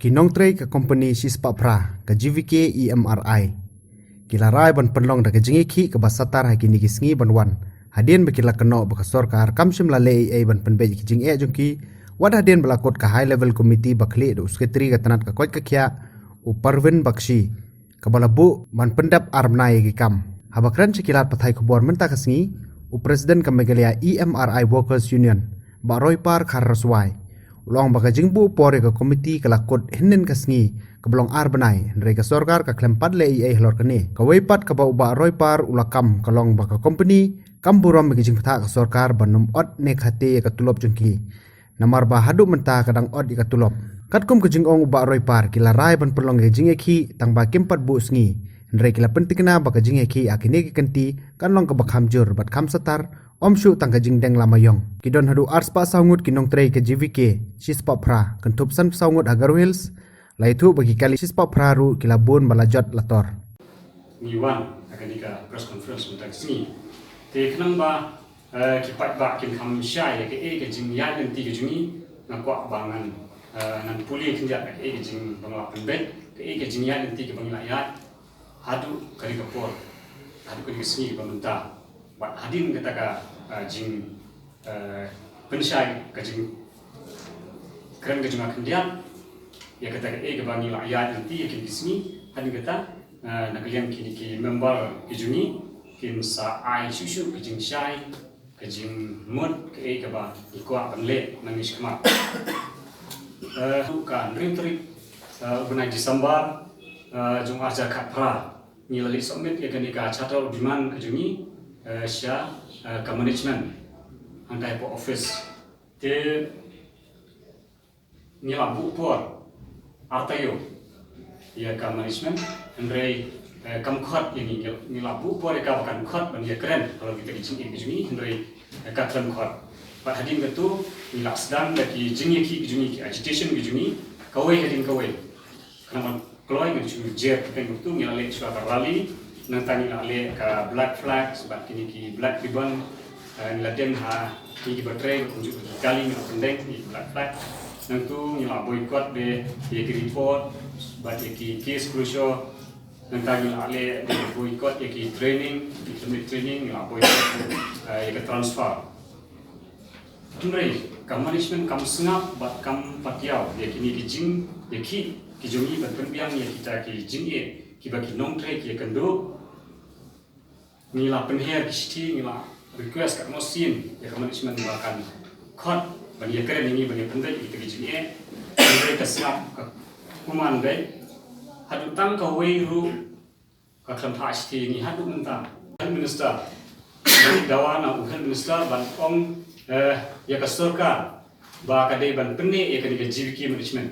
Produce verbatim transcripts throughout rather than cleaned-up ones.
Ki nongtrei ka kompani shispah phra ka G V K E M R I ki la rai ban pynlong da ka jingïakhih kaba satar ha kine ki sngi ban wan, hadien ba ki la kynnoh ba ka sorkar kam shym la leh ei ei ban pynbeit ïa ki jingeh jong ki, wat hadien ba la kut ka High Level Committee ba khlieh da u Secretary ka tnat ka koit ka khiah, u Parvin Bakshi, kaba la buh ban pyndep ar bnai ïa ki kam. Haba kren sha ki lad pathai khubor mynta ka sngi, u President ka Meghalaya E M R I Workers Union, Bah Roypar Kharaswai, u la ong ba ka jingbuh por ïa ka komiti ka la kut hynnin ka sngi kaba long ar bnai, hynrei ka sorkar ka khlem pat leh ei ei halor kane. Kawei pat kaba u Bah Roypar u la kam ka long ba ka kompani kam burom ïa ka jingbthah ka sorkar ban ym ot ne khate ïa ka tulop jong ki. Namar ba haduh mynta ka dang ot ïa ka tulop. Katkum ka jingong u Bah Roypar, ki la rai ban pynlong ïa ka jingïakhih tang ba kim pat buh sngi. Hynrei ki la pyntikna ba ka jingïakhih ha kine ki kynti kan long kaba kham jur bad kham satar, ym shuh tang ka jingdeng lama ïong. Ki don haduh arspah saw ngut ki nongtrei ka G V K, shispah phra, kynthup sanphew saw ngut ha Garo Hills, la ïathuh ba ki kali shispah phra ruh ki la bun ba la jot la tor. Ngi wan ha kane ka press conference mynta ka sngi. Te khnang ba, eh, ki paidbah kin kham shai ïa kaei ka jingïaid lynti ka jong ngi, nga kwah ba ngan, eh, ngan pule khyndiat ïa kaei ka jing ba nga la pynbeit, kaei ka jingïaid lynti kaba ngi la ïaid haduh kane ka por, haduh kane ka sngi ba mynta. Bad hadien kata ka, eh, jing, eh, pynshai ka jingkren ka jong nga khyndiat ïa kata kaei kaba ngi la ïaid lynti ïa kine ki sngi, hadien kata, eh, na ka liang kine ki member ki jong ngi kin sa ai shuh shuh ka jingshai, ka jingmut kaei kaba ngi kwah ban leh nangne shakhmat. Eh, ka hynriew tarik, eh, u bnai December, eh, jong ar hajar khatphra, ngi la leit submit ïa kane ka charter of demand ka jong ngi, eh, sha, eh, ka management hangtai hapoh office. Te ngi la buh por ar taïew ïa ka management, hynrei, eh, kam khot ïa ngi, ngi la buh por ïa ka ba kan khot ban ïakren halor kita ki jingeh ki jong ngi, hynrei, eh, ka khlem khot. Bad hadien kata ngi la sdang da ki jingïakhih ki jong ngi, ki agitation ki jong ngi, kawei hadien kawei. Khnang ban kloi ngi shu jer kyrteng, katu ngi la leh shuwa ka rally, nangta ngi la leh ka black flag bad kine ki black ribbon, eh, ngi la dem ha kine kiba trei, kumjuh ki kali ngi la pyndeng kine ki black flag. Nangtu ngi la boycott de ïa ki report bad ïa ki case closure. Nangta ngi la leh de boycott ïa ki training, ki training ngi la boycott, eh, ïa ka transfer. Hynrei ka management kam sngap bad kam patiaw ïa kine ki jingïakhih ki jong ngi ban pynbiang ïa kita ki jingeh kiba ki nongtrei ki ïakynduh. Ngi la pynher ki shithi, ngi la request katno sien ïa ka management ba kan khot ban ïakren ïa ngi, ban ïapynbeit ïa kita ki jingeh. Hynrei ka sngap, ka kuman beit. Haduh tang kawei ruh ka khlem phah shithi ïa ngi haduh mynta. Health Minister, dawa na u Health Minister ban ong, eh, ïa ka sorkar ba ka dei ban pynneh ïa kane ka G V K management.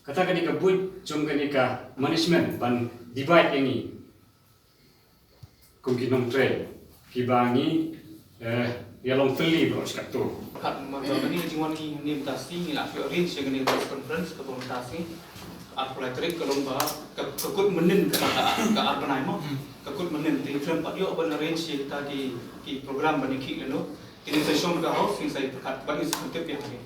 Kata ka dei ka buit jong kane ka management ban divide ïa ngi kum ki nongtrei kiba ngi, eh, ïa long thylli baroh shi katto. Kat mynta kane ka jingwan ngi mynta ka sngi, ngi la shu arrange ïa kane ka press conference kaba mynta ka sngi. Arphew lai tarik ka long ba ka, ka kut mynnin ka, ka, ka ar bnai mo. Ka kut mynnin te khlem pat ïoh ban arrange ïa kita ki, ki program ban ïakhih lano. Te ngi sa shong ka house, ngi sa ïa pyrkhat bad ngi sa pyntip ïa ngi.